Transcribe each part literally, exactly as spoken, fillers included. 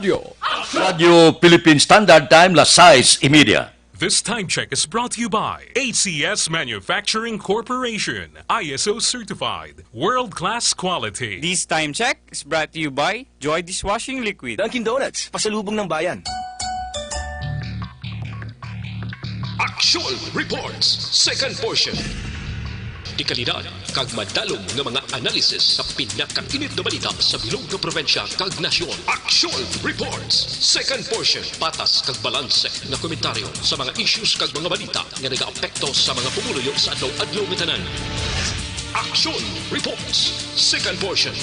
Radyo Philippine Standard Time, las sais y media. This time check is brought to you by A C S Manufacturing Corporation, I S O certified, world-class quality. This time check is brought to you by Joy Dishwashing Liquid. Dunkin' Donuts, pasalubong ng bayan. Action Reports, second portion. Dekalidad kag madalom nga mga analisis sa pinakainit nga balita sa bilog nga probinsya kag nasyon. Action Reports, second portion. Patas kag balanse nga komentaryo sa mga issues kag mga balita nga nagaapekto sa mga pumuluyo sa adlaw-adlaw nga tanan. Action Reports, second portion.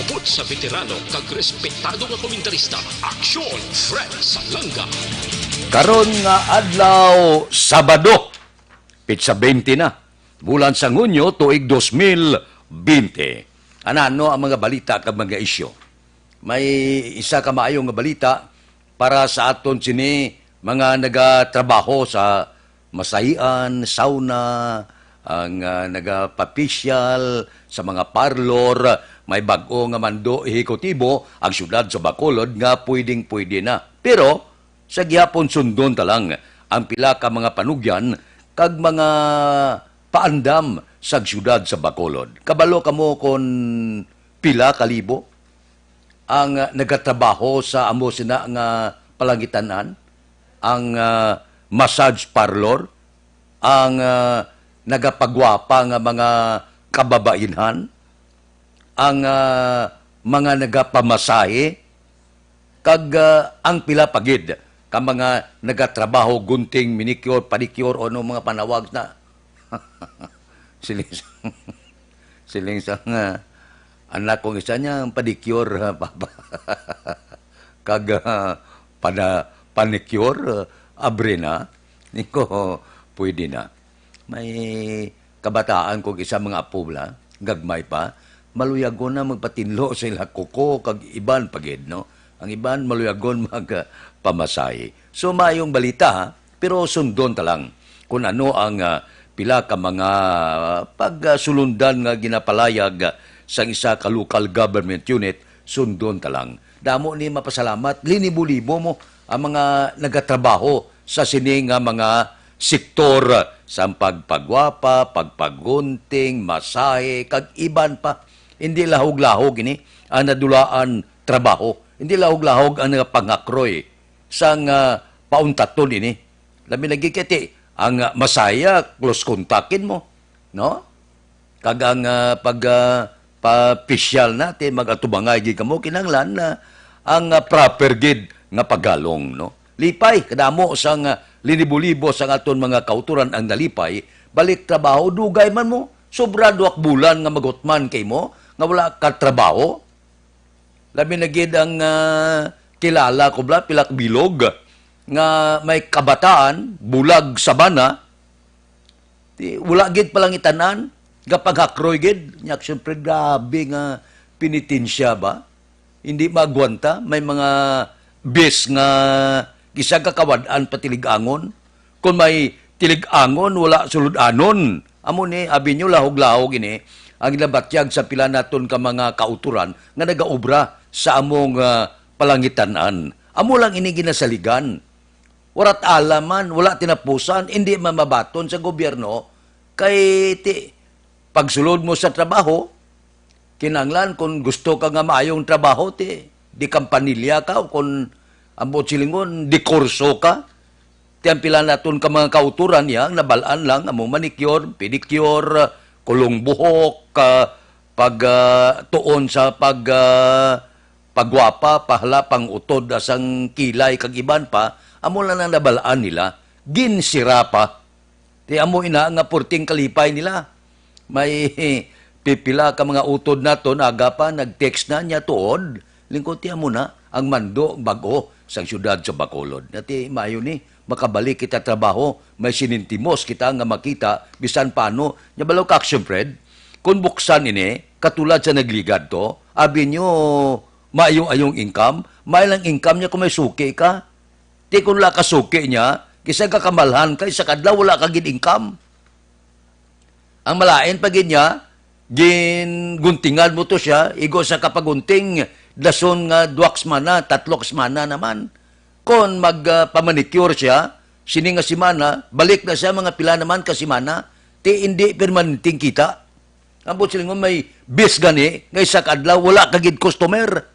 Upod sa veterano kag respetado nga komentarista, Action Fred Salanga. Karon nga adlaw, Sabado, petsa twenty na, bulan sang Hunyo, tuig dos mil bente. Ano-ano ang mga balita kag mga isyu? May isa ka maayo nga balita para sa aton sini mga nagatrabaho sa masahian, sauna, ang, ah, nagapapisyal, sa mga parlor, may bag-o nga mando ehekutibo ang siyudad sa Bacolod nga pwedeng-pwede na. Pero, sa gihapon sundon ta lang ang pila ka mga panugyan kag mga paandam sa siyudad sa Bacolod. Kabalo kamo kon pila ka libo ang, ah, nagatrabaho sa amo sina nga palangitan-an, ang, ah, massage parlor, ang, ah, nagapagwapa nga mga kababainhan, ang, ah, mga nagapamasahe, kag, ah, ang pila pa gid ka mga nagatrabaho, gunting, manicure, pedicure, o ano mga panawag na. Siling sa, siling sa nga anak kong isa niya, ang pedicure, ha, papa. Kag, ah, pana-, panicure, ah, abre na. Niko, pwede na. May kabataan kong isa, mga apo la, gagmay pa, maluyagon na magpatinlo sa ila kuko kag iban pa gid, no? Ang iban maluyagon mag, ah, pamasahe. So, maayong balita, ha? Pero sundon ta lang kung ano ang, ah, pila ka mga, ah, pagsulundan nga ginapalayag, ah, sang isa ka local government unit, sundon ta lang. Damo ni mapasalamat, linibo-libo mo ang mga nagatrabaho sa sini nga mga sektor, sang pagpagwapa, pagpagunting, masahe, kag iban pa. Hindi lahog-lahog ini ang nadulaan trabaho. Hindi lahog-lahog ang nagapangakroy sang, ah, pauntaton ini. Labi na gid kay ti ang, ah, masaya, close contactin mo, no? Kag ang, ah, pag, ah, papisyal na, ti mag-atubangay gid kamo, kinahanglan na ang, ah, proper gid nga paggalong, no? Lipay, kadamo sang, ah, linibo-libo sang aton mga kautoran ang nalipay, balik trabaho, dugay man mo, sobra duha ka bulan nga magutman kay mo, nga wala ka trabaho. Labi na gid ang, ah, kilala ko bala, pila ka bilog nga may kabataan, bulag sabana, ti, wala gid palangitan-an, gapaghakroy gid. Nya, siyempre, grabe nga penitensya ba? Hindi maagwanta. May mga bes nga kisa kakawad-an patilig-angon. Kung may tilig-angon, wala sulod-anon. Amo ni, abi nyo, lahog-lahog ini ang ginabatyag sa pila naton ka mga kautoran nga nagaobra sa among, ah, palangitan-an. Amo lang ini ginasaligan. Wara't ala man, wala tinapusan, indi man mabaton sa gobyerno, kay ti, pagsulod mo sa trabaho, kinahanglan, kung gusto ka nga maayong trabaho, ti, di kampanilya ka, o kung ang buot silingon, di kurso ka. Ti ang pila naton ka mga kautoran niya, ang nabal-an lang, amo manicure, pedicure, kulong buhok, ah, pag, ah, tuon sa pag, ah, pagwapa, pahala, pang-utod, asang kilay, kag iban pa, amo lang ang nabal-an nila. Ginsira pa. Ti amo ina nga purting kalipay nila. May pipila ka mga utod naton, aga pa, nag-text na niya tuod. Lingkod, ti amo na ang mando bag-o sang siyudad sa Bacolod. Nati maayo ni, makabalik kita trabaho, may sinintimos kita nga makita, bisan paano. Nya balo ka, Action Fred, kung buksan ini, katulad sa nagligad to, abi nyo, maayong-ayong income, may lang income niya kung may suki ka. Ti kung wala ka suki niya, kisa ka kamalhan ka, isa ka adlaw, wala ka gid income. Ang malain pa gid niya, ginguntingan mo to siya, igo sa kapagunting, dason nga duha ka semana, tatlo ka semana naman. Kon mag, ah, pamanicure siya, sini nga semana, balik na siya mga pila naman ka semana, ti indi permanenteng kita. Ambot silingon may bis gani, nga isa ka adlaw, wala ka gid customer.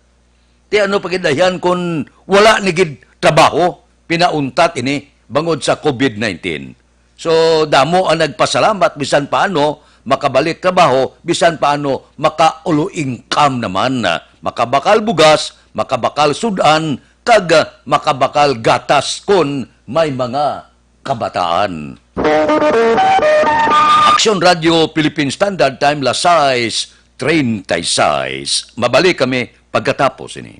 Ti ano pa gid dahilan kon wala ni gid trabaho, pinauntat ini bangod sa COVID nineteen. So, damo ang nagpasalamat, bisan paano makabalik trabaho, bisan paano maka-ulo income naman, makabakal bugas, makabakal sudan, kag makabakal gatas kon may mga kabataan. Aksyon Radio Philippine Standard Time, las sais treinta y seis. Mabalik kami pagkatapos ini.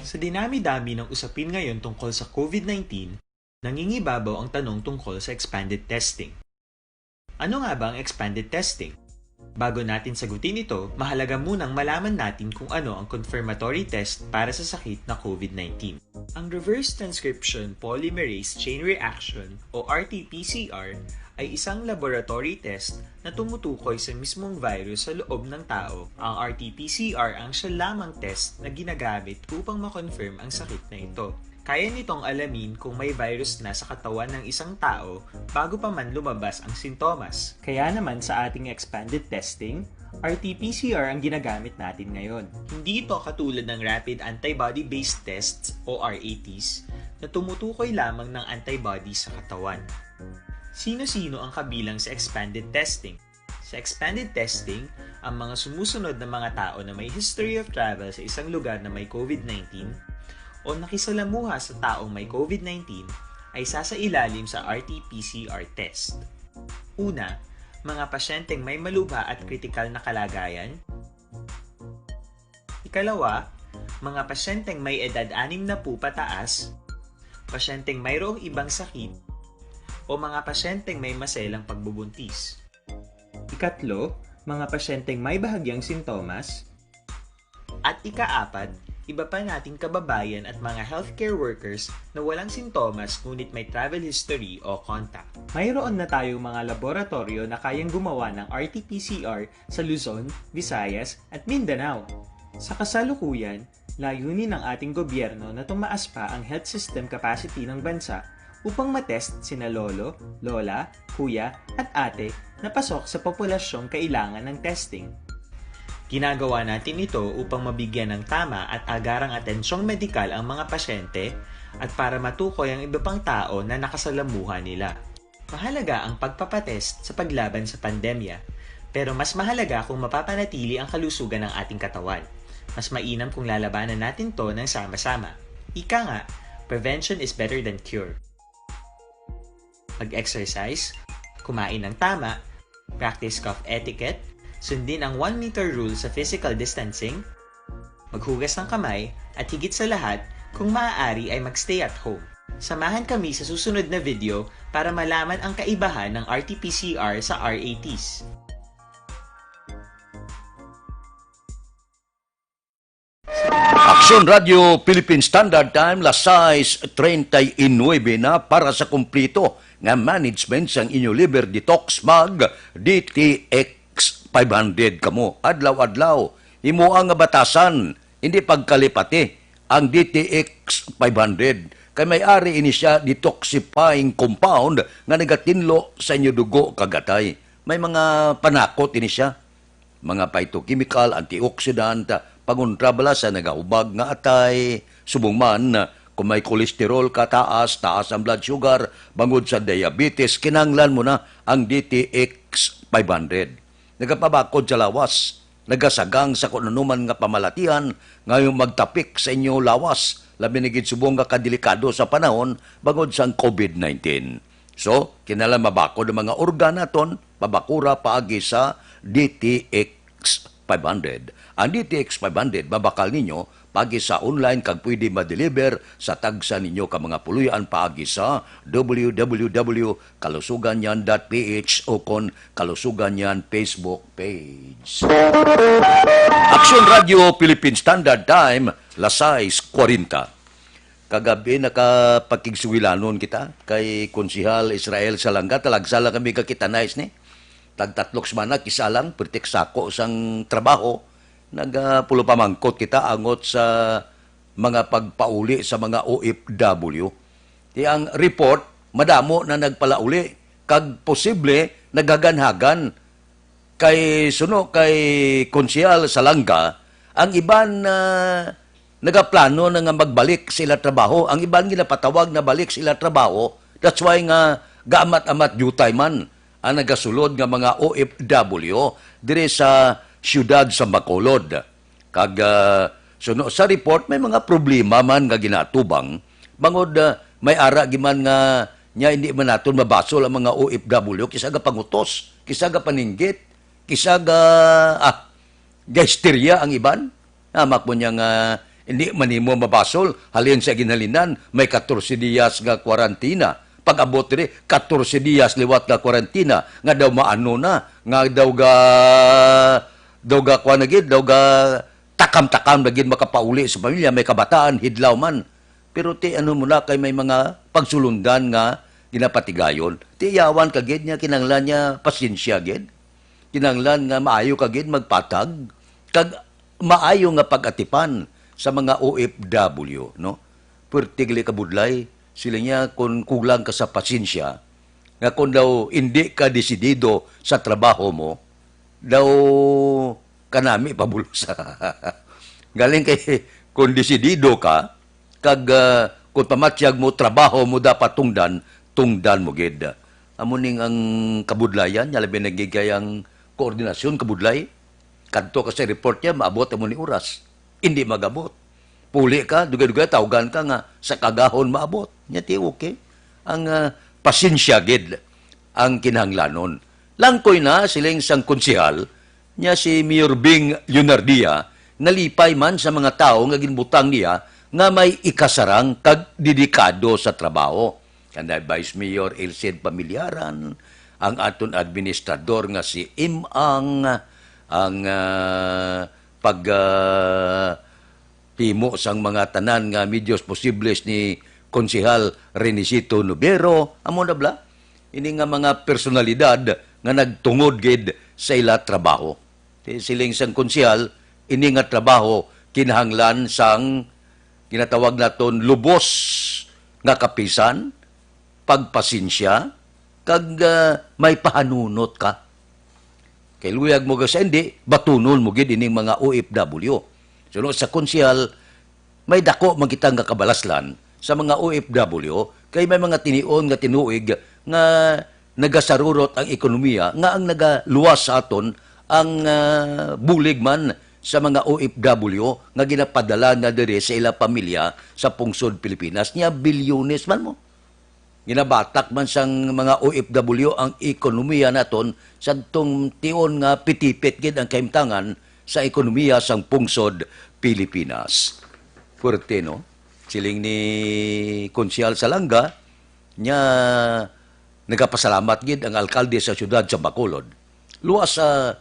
Sa dinami-dami ng usapin ngayon tungkol sa COVID nineteen, nangingibabaw ang tanong tungkol sa expanded testing. Ano nga ba ang expanded testing? Bago natin sagutin ito, mahalaga munang malaman natin kung ano ang confirmatory test para sa sakit na COVID nineteen. Ang reverse transcription polymerase chain reaction o R T P C R ay isang laboratory test na tumutukoy sa mismong virus sa loob ng tao. Ang R T P C R ang siya lamang test na ginagamit upang ma-confirm ang sakit na ito. Kaya nitong alamin kung may virus na sa katawan ng isang tao bago pa man lumabas ang sintomas. Kaya naman sa ating expanded testing, R T P C R ang ginagamit natin ngayon. Hindi ito katulad ng rapid antibody-based tests o R A Ts na tumutukoy lamang ng antibody sa katawan. Sino-sino ang kabilang sa expanded testing? Sa expanded testing, ang mga sumusunod na mga tao na may history of travel sa isang lugar na may COVID nineteen o nakisalamuha sa taong may COVID nineteen ay sasailalim sa R T P C R test. Una, mga pasyenteng may malubha at kritikal na kalagayan. Ikalawa, mga pasyenteng may edad anim na po pataas, pasyenteng mayroong ibang sakit, o mga pasyenteng may maselang pagbubuntis. Ikatlo, mga pasyenteng may bahagyang sintomas. At ikaapat, iba pa nating kababayan at mga healthcare workers na walang sintomas ngunit may travel history o contact. Mayroon na tayong mga laboratoryo na kayang gumawa ng R T P C R sa Luzon, Visayas, at Mindanao. Sa kasalukuyan, layunin ng ating gobyerno na tumaas pa ang health system capacity ng bansa upang matest sina lolo, lola, kuya, at ate na pasok sa populasyong kailangan ng testing. Ginagawa natin ito upang mabigyan ng tama at agarang atensyong medikal ang mga pasyente at para matukoy ang iba pang tao na nakasalamuha nila. Mahalaga ang pagpapatest sa paglaban sa pandemya, pero mas mahalaga kung mapapanatili ang kalusugan ng ating katawan. Mas mainam kung lalabanan natin 'to ng sama-sama. Ika nga, prevention is better than cure. Mag-exercise, kumain ng tama, practice cough etiquette, sundin ang one meter rule sa physical distancing, maghugas ng kamay, at higit sa lahat, kung maaari ay mag-stay at home. Samahan kami sa susunod na video para malaman ang kaibahan ng R T P C R sa R A Ts. Aksyon Radio Philippine Standard Time, las sais treinta y nuebe na para sa kumplito nga management sang inyo liver detox, mag D T X five hundred kamo adlaw-adlaw. Imo ang batasan, hindi pagkalipati ang D T X five hundred. Kay may ari ini siya detoxifying compound nga nagatinlo sa inyo dugo kag atay. May mga panakot ini siya. Mga phytochemical, antioxidant, pangontra bala sa nagahubag nga atay. Subong man, kung may cholesterol ka taas, taas ang blood sugar, bangod sa diabetes, kinahanglan mo na ang D T X five hundred. Nagapabakod sa lawas, nagasagang sa kung anuman nga pamalatian nga yung magtapik sa inyo lawas, labi na gid subong nga kadelikado sa panahon bangod sang COVID nineteen. So, kinahanglan mabakod ang mga organ naton, pabakura paagi sa D T X five hundred. Ang D T X five hundred mabakal ninyo paagi sa online kag pwede ma-deliver sa tagsa ninyo ka mga puloy-an paagi sa w w w kalusuganyan dot p h o kon Kalusuganyan Facebook page. Aksyon Radio Philippine Standard Time, las sais kwarenta. Kagabi, nakapakigsugilanon kita kay Konsehal Israel Salanga. Talagsa lang kami kakita na, isni. Tagtatlok semana, kisa lang, pertik sako sang trabaho. Nagapulopamangkot kita angot sa mga pagpauli sa mga O F W. Ti ang report, madamo na nagpalauli, kag posible naghaganhagan. Kay suno kay Konsehal Salanga, ang iban, ah, nagaplano na nga magbalik sa ila trabaho. Ang iban ginapatawag na balik sa ila trabaho. That's why nga gaamat-amat diutay man ang nagasulod nga mga O F W diri sa siyudad sa Bacolod. Kag, ah, suno sa report, may mga problema man nga ginatubang. Bangod, ah, may ara giman nga niya hindi man naton mabasol ang mga O F W, kisa gapangutos, kisa gapaninggit, kisa ga, ah, gaistorya ang iban. Hamak mo niya nga hindi man nimo mabasol, halin sa ginhalinan, may katorse diyas nga kwarantina. Pag-abot diri, katorse diyas liwat nga kwarantina, nga daw maano na, nga daw ga, daw ga, kuwan na gid, daw ga takam-takam na gid makapauli sa pamilya, may kabataan, hidlaw man. Pero ti ano mo na kay may mga pagsulundan nga ginapatigayon. Ti yawan ka gid niya, kinahanglan niya pasensya gid. Kinahanglan nga maayo ka gid magpatag kag maayo nga pag-atipan sa mga O F W, no? Perti gali kabudlay, sila niya, kung kulang ka sa pasensya, nga kung daw hindi ka desidido sa trabaho mo, daw kanami pabulos. Galing kay, kung desidido ka, kag, ah, kung pamatyag mo, trabaho mo dapat tungdan, tungdan mo gid. Amo ning ang kabudlayan, niya labi na gid kay ang koordinasyon kabudlay. Kadto ka sa report niya, maabot amo ni oras. Hindi magabot. Puli ka, dugay-dugay, tawgan ka nga sa kagahon maabot. Nya ti okay. Ang, ah, pasensya gid ang kinahanglanon. Langkoy na, siling sang konsehal, nya si Mayor Bing Leonardia, nalipay man sa mga tawo nga ginbutang niya nga may ikasarang kag dedikado sa trabaho. Kanday Vice Mayor Elcid Pamilyaran, ang aton administrador nga si Imang, ang, ah, pag, ah, himo sang mga tanan nga medios posibles ni Konsehal Renisito Nobero, amo na bala, ini nga mga personalidad nga nagtungod gid sa ila trabaho. Ti siling sang konsehal, ini nga trabaho kinahanglan sang ginatawag naton lubos nga kapisan, pagpasensya, kag, ah, may pahanunot ka. Kay luyag mo ga sa hindi, batunon mo gid ining mga O F W. Suno sa konsehal, may dako man kita nga kabalaslan sa mga O F W, kay may mga tinion nga tinuig nga nagasarurot ang ekonomiya, nga ang nagaluwas sa aton ang, ah, bulig man sa mga O F W nga ginapadala na diri sa ila pamilya sa pungsod Pilipinas. Nya, bilyones man mo. Ginabatak man sang mga O F W ang ekonomiya naton, sadtong tion nga pitipit gid ang kahimtangan sa ekonomiya sang pungsod Pilipinas. Fuerte, no? Siling ni Konsehal Salanga, nya nagapasalamat gid ang alkalde sa siyudad sa Bacolod. Luwas sa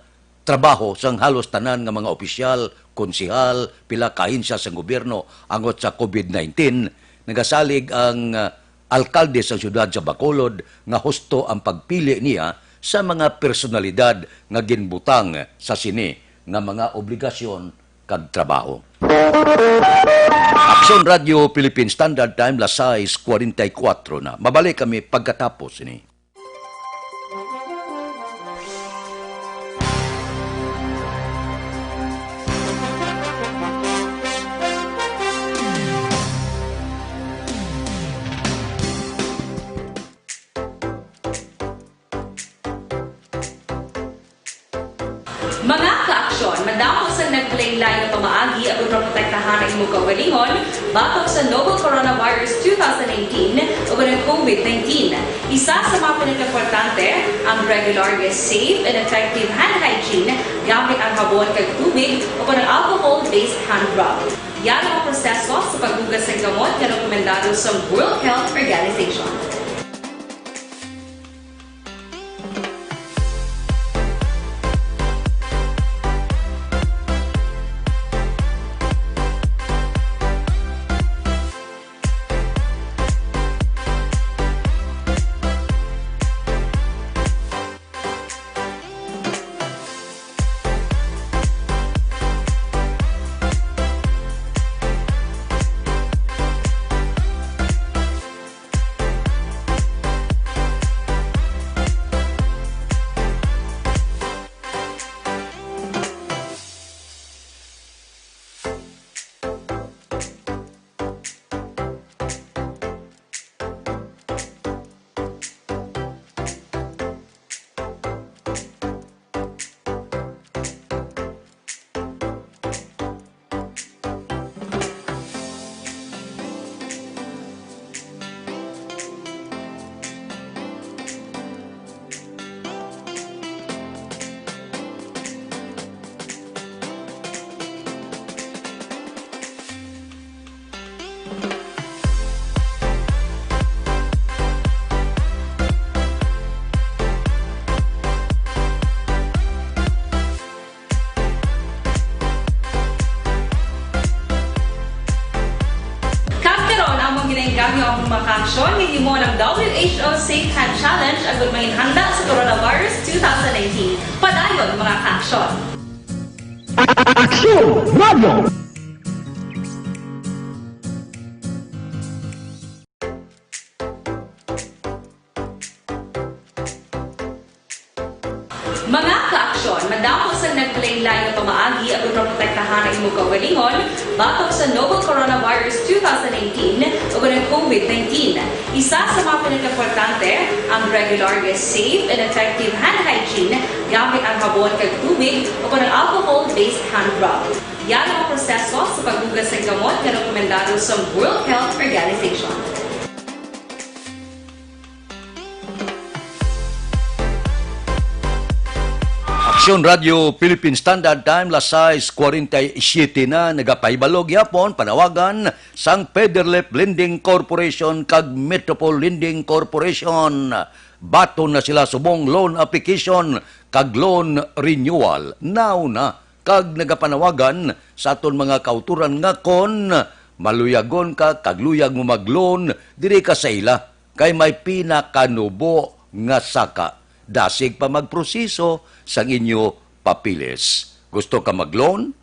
trabaho sang halos tanan nga mga opisyal, konsehal, pila ka ahensya sang gobyerno angot sa COVID nineteen, nagasalig ang, ah, alkalde sang siyudad sa Bacolod nga husto ang pagpili niya sa mga personalidad nga ginbutang sa sini nga mga obligasyon kag trabaho. Aksyon Radio Philippine Standard Time, las sais cuarenta y cuatro na. Mabalik kami pagkatapos sini. Mga kaaksyon, madamo sa naglaylay nga pamaagi aron maprotektahan ang imong kaugalingon batok sa novel coronavirus two thousand nineteen o ang COVID nineteen. Isa sa mga pinakaimportante, ang regular nga safe and effective hand hygiene gamit ang habon kag tubig o ang alcohol-based hand rub. Yara ang proseso sa paghugas sa gamot nga rekomendado sa World Health Organization. Gihimo ang W H O Safe Hand Challenge agud manginhanda sa coronavirus two thousand nineteen. Padayon, mga ka-aksyon! Aksyon Radio! Mga ka-aksyon, madamo sang naglain-lain nga pamaagi aron maprotektahan ang imong kaugalingon batok sa novel coronavirus two thousand nineteen ug ang COVID nineteen. Isa sa mga pinakaimportante, ang regular nga safe and effective hand hygiene gamit ang habon kag tubig o kon ang alcohol-based hand rub. Yan ang mga proseso sa paghugas ng gamot nga rekomendado sa World Health Organization. Aksyon Radio Philippine Standard Time, las sais kwarenta y siete na, nagapahibalo gihapon, panawagan sang Federlip Lending Corporation kag Metropol Lending Corporation. Baton na sila subong loan application kag loan renewal. Now na, kag nagapanawagan sa aton mga kautoran nga kon maluyagon ka kag luyag mo mag-loan, diri ka sa ila. Kay may pinakanubo nga saka. Dasig pa magproseso sang inyo papeles. Gusto ka mag-loan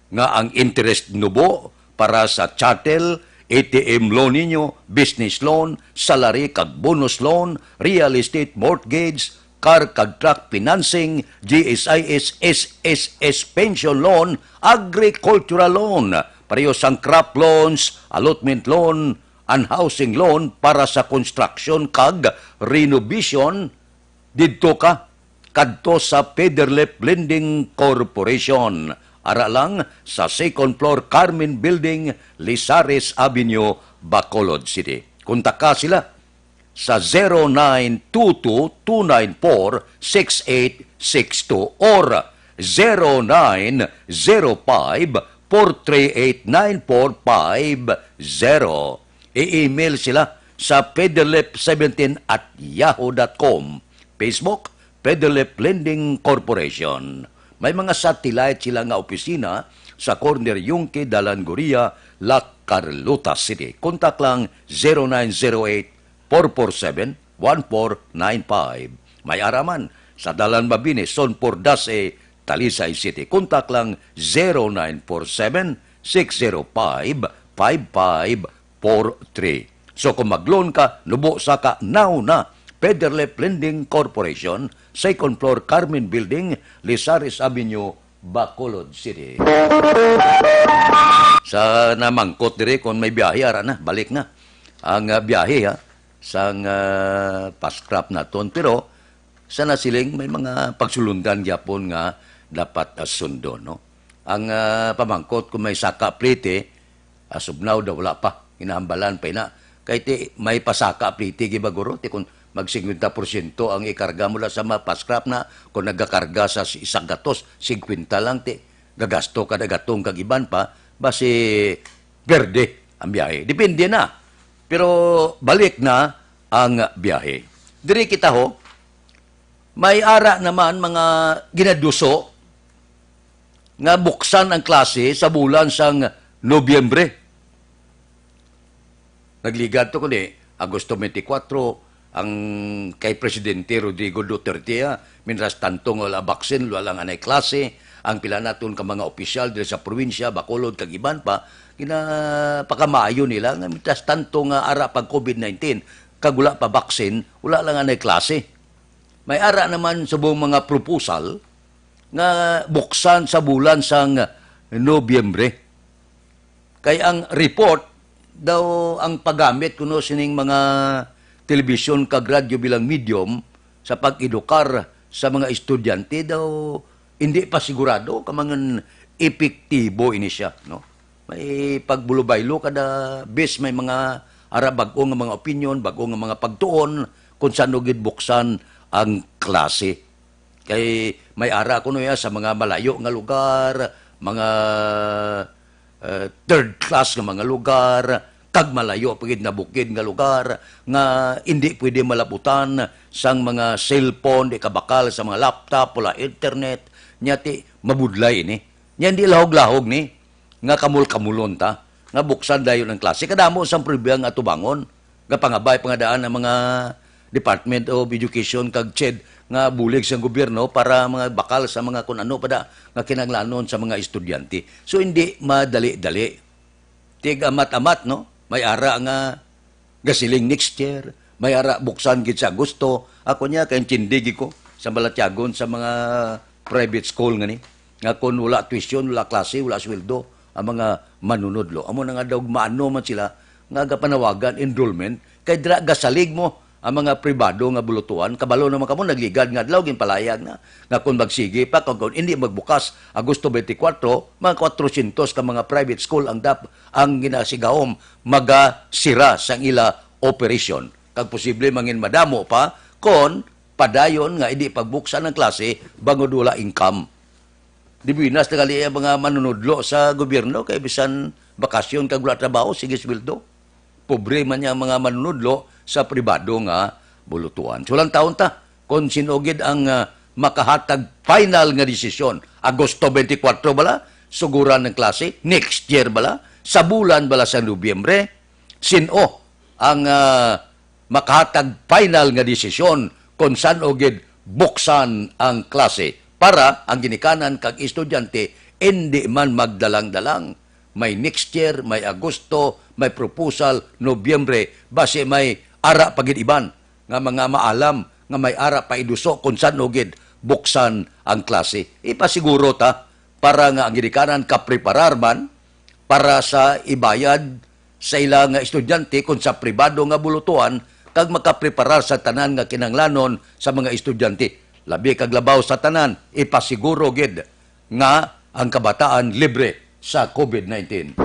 nga ang interest nubo para sa chattel, A T M loan ninyo, business loan, salary kag bonus loan, real estate mortgage, car kag truck financing, G S I S, S S S pension loan, agricultural loan, pareho sang crop loans, allotment loan, and housing loan para sa construction kag renovation, didto ka kadto sa Federlip Lending Corporation. Ara lang sa second floor, Carmen Building, Lizares Avenue, Bacolod City. Kontaka sila sa zero nine two two two nine four six eight six two or zero nine zero five four three eight nine four five zero. I-email sila sa federlip seventeen at yahoo dot com. Facebook, Federlip Lending Corporation. May mga satellite sila nga opisina sa corner Yungque, Dalan Goria, La Carlota City. Kontak lang zero nine zero eight, four four seven, one four nine five. May ara man sa Dalan Mabini, Son Pordace, Talisay City. Kontak lang zero nine four seven, six zero five, five five four three. So kung mag-loan ka, nubo sa ka, now na. Federlip Lending Corporation, second floor, Carmen Building, Lizares Avenue, Bacolod City. Sa namangkot diri kung may biyahe, ara na, balik na ang, ah, biyahe, ha, sang, ah, paskrap naton. Pero sa nasiling, may mga pagsulundan gyapon nga dapat, ah, sundon, no? Ang, ah, pamangkot kung may saka plete, ah, subnaw daw wala pa. Ginahambalan pa ina. Kay ti may pasaka plete giba guro, ti kung mag singkwenta porsyento ang ikarga mula sa mga paskrap na, kung nagakarga sa si-, isang gatos, singkwenta lang ti gagasto kada gatong kag iban pa, basi perde ang biyahe. Depende na. Pero balik na ang biyahe. Diri kita ho, may ara naman mga ginaduso nga buksan ang klase sa bulan sang Nobyembre. Nagligad to kundi Agosto twenty-four, ang kay Presidente Rodrigo Duterte, ah, mientras tanto nga wala baksin, wala lang anay klase, ang pila naton ka mga opisyal diri sa probinsya, Bacolod, kag iban pa, ginapakamaayo nila nga mientras tanto nga ara pag COVID nineteen, kag wala pa baksin, wala lang anay klase. May ara naman subong mga proposal nga buksan sa bulan sang Nobyembre. Kay ang report daw, ang paggamit kuno sining mga telebisyon kag radyo bilang medium sa pag-edukar sa mga estudyante daw, hindi pa sigurado kung mangan epektibo ini siya, no? May pagbulubaylo kada bis may mga ara bag-o nga mga opinyon, bag-o nga mga pagtuon kung saan gid buksan ang klase. Kay may ara kuno ya sa mga malayo nga lugar, mga, eh, third class nga mga lugar, kag malayo pa gid na bukid nga lugar nga indi pwede malabutan sang mga cellphone, di kabakal sa mga laptop, wala internet. Nya ti mabudlay ini. Nya indi lahog-lahog ni nga kamul-kamulon ta nga buksan dayon ang klase. Kadamo sang prueba nga atubangon. Gapangabay pa nga daan ang mga Department of Education kag CHED nga bulig sa gobyerno para mga bakal sa mga kun ano pa da nga kinahanglanon sa mga estudyante. So, hindi madali-dali. Tig-amat-amat, no? May ara nga gasiling next year, may ara buksan gid sa Agosto. Ako niya, kaintindi gid ko sa balatyagon sa mga private school nga ni, nga kung wala tuition, wala klase, wala sweldo ang mga manunudlo. Amo na nga daw maano man sila nga gapanawagan enrollment, kay dira gasalig mo ang mga pribado nga bulutuan. Kabalo naman kamo, nagligad nga adlaw, ginpalayag na nga kung magsige pa, kung, kung hindi magbukas Agosto twenty-four, mga kwatrocientos ka mga private school ang dap-, ang ginasigahom magasira sang ila operasyon. Kag posible mangin madamo pa kon padayon nga hindi pagbuksan ang klase bangod wala income. Di buenas na gali ang mga manunudlo sa gobyerno kay bisan bakasyon kag wala trabaho, sige sweldo. Pobre man niya ang mga manunudlo sa pribado nga bulutuan. So, lang taon ta kung sino gid ang, ah, makahatag final nga desisyon. Agosto twenty-four bala, suguran ang klase, next year bala, sa bulan bala sa Nobyembre, sin-o ang, ah, makahatag final nga desisyon kung san-o gid buksan ang klase para ang ginikanan kag estudyante indi man magdalang-dalang. May next year, may Agosto, may proposal, Nobyembre, basi may ara pa gid iban nga mga maalam nga may ara pa iduso kung san-o gid buksan ang klase. Ipasiguro ta para nga ang ginikanan kapreparar man para sa ibayad sa ila nga estudyante kon sa pribado nga bulutuan kag makapreparar sa tanan nga kinahanglanon sa mga estudyante, labi kag labaw sa tanan, ipasiguro gid nga ang kabataan libre sa covid nineteen.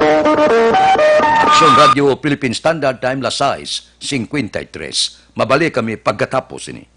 Aksyon Radio Philippine Standard Time, las sais cincuenta y tres. Mabalik kami pagkatapos ini.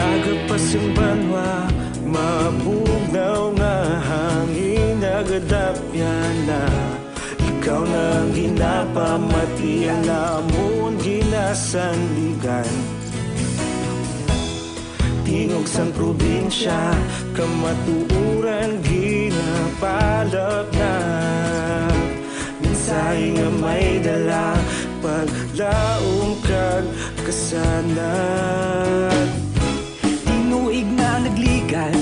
Aga pa sing banwa, mabugnaw nga hangin nagadapyan na. Ikaw na ang ginapamati, ang amon ginasandigan. Tingog sang probinsya, kamatuoran ginapalapnap. Mensahe nga may dala, paglaom kag kasanag. Tinuig na nagligan,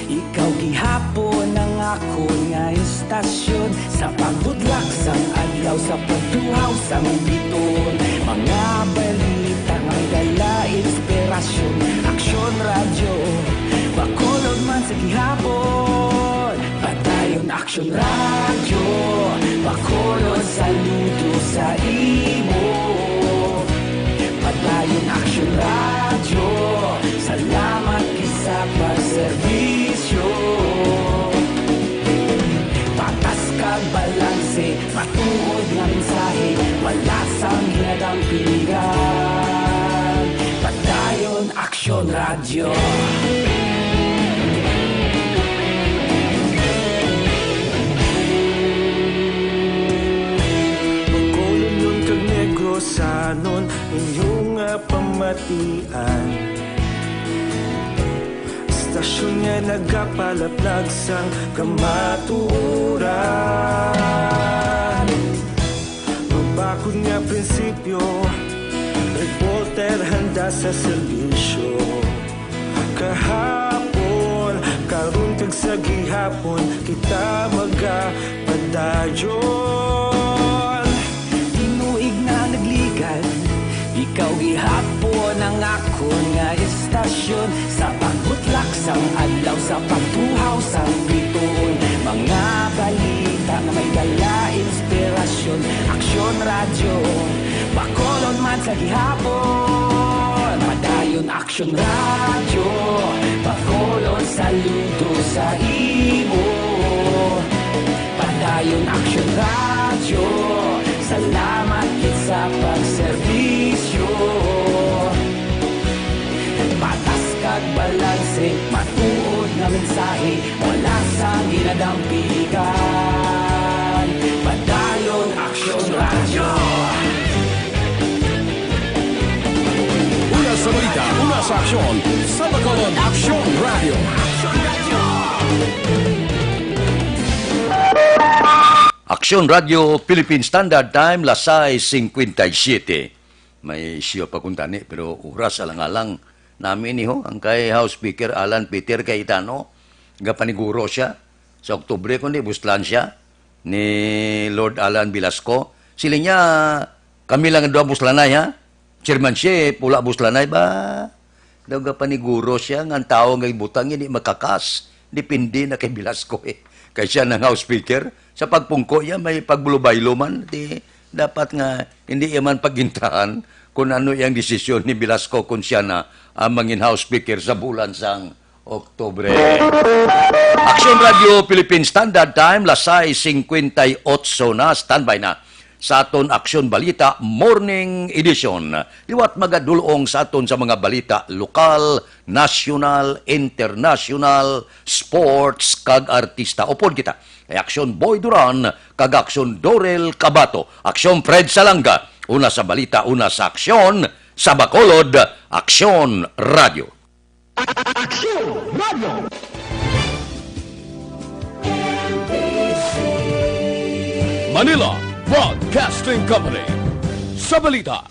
ikaw gihapon ang akon nga istasyon. Sa pagbutlak sang adlaw, sa pagtuhaw sang bituon, mga balita nga may dala inspirasyon. Aksyon Radyo, Bacolod man sa gihapon. Padayon Aksyon Radyo, Bacolod, saludo sa imo. Padayon Aksyon Radyo, salamat gid sa pagserbisyo. Patas kag balanse, matuod nga mensahe, wala sang ginadampingan. Padayon Aksyon Radyo. Bacolodnon kag Negrosanon, inyo nga pamatian. Istasyon nga nagapalaplag sang kamatuoran. Mabakod nga prinsipyo, reporter handa sa serbisyo. Kahapon, karon kag sa gihapon, kita magapadayon. Tinuig na nagligan, ikaw gihapon ang akon nga istasyon. Sa pagbutlak sang adlaw, sa pagtuhaw sang bituon, mga balita nga may dala inspirasyon. Aksyon Radyo, Bacolod man sa gihapon. Padayon Aksyon Radyo, Bacolod, saludo sa imo. Padayon Aksyon Radyo, salamat Pagserbisyo, patas kag balanse, matuod nga mensahe, wala sang ginadampigan. Padalon Aksyon Radyo. Una sa balita, una sa aksyon, sa Bacolod, Aksyon Radyo. Aksyon Radyo Philippine Standard Time, las sais cincuenta y siete. May siyo pa kuntani, pero oras alang-alang nami ni ho, ang kay House Speaker Alan Peter Cayetano, gapaniguro siya. Sa Oktubre, kundi buslan siya ni Lord Alan Velasco. Sila niya, kami lang ang duha buslanay, ha? Chairmanship, wala buslanay ba? Daw gapaniguro siya nga ang tawo nga ibutang hindi makakas. Depende na kay Velasco, eh. Kay siya nang House Speaker, sa pagpungko niya, may pagbulubaylo man. Di, dapat nga, hindi iya man pagintahan kung ano iyang desisyon ni Velasco kung siya na ang mangin House Speaker sa bulan sang Oktubre. Aksyon Radyo Philippine Standard Time, las sais cincuenta y ocho na, standby na sa aton Aksyon Balita Morning Edition. Liwat magadulong sa aton sa mga balita lokal, nasyonal, internasyonal, sports, kag artista. Upod kita kay Aksyon Boy Duran kag Aksyon Dorel Cabato, Aksyon Fred Salanga. Una sa balita, una sa aksyon, sa Bacolod, Aksyon Radyo. Aksyon Radyo. Manila Broadcasting Company. Sa balita,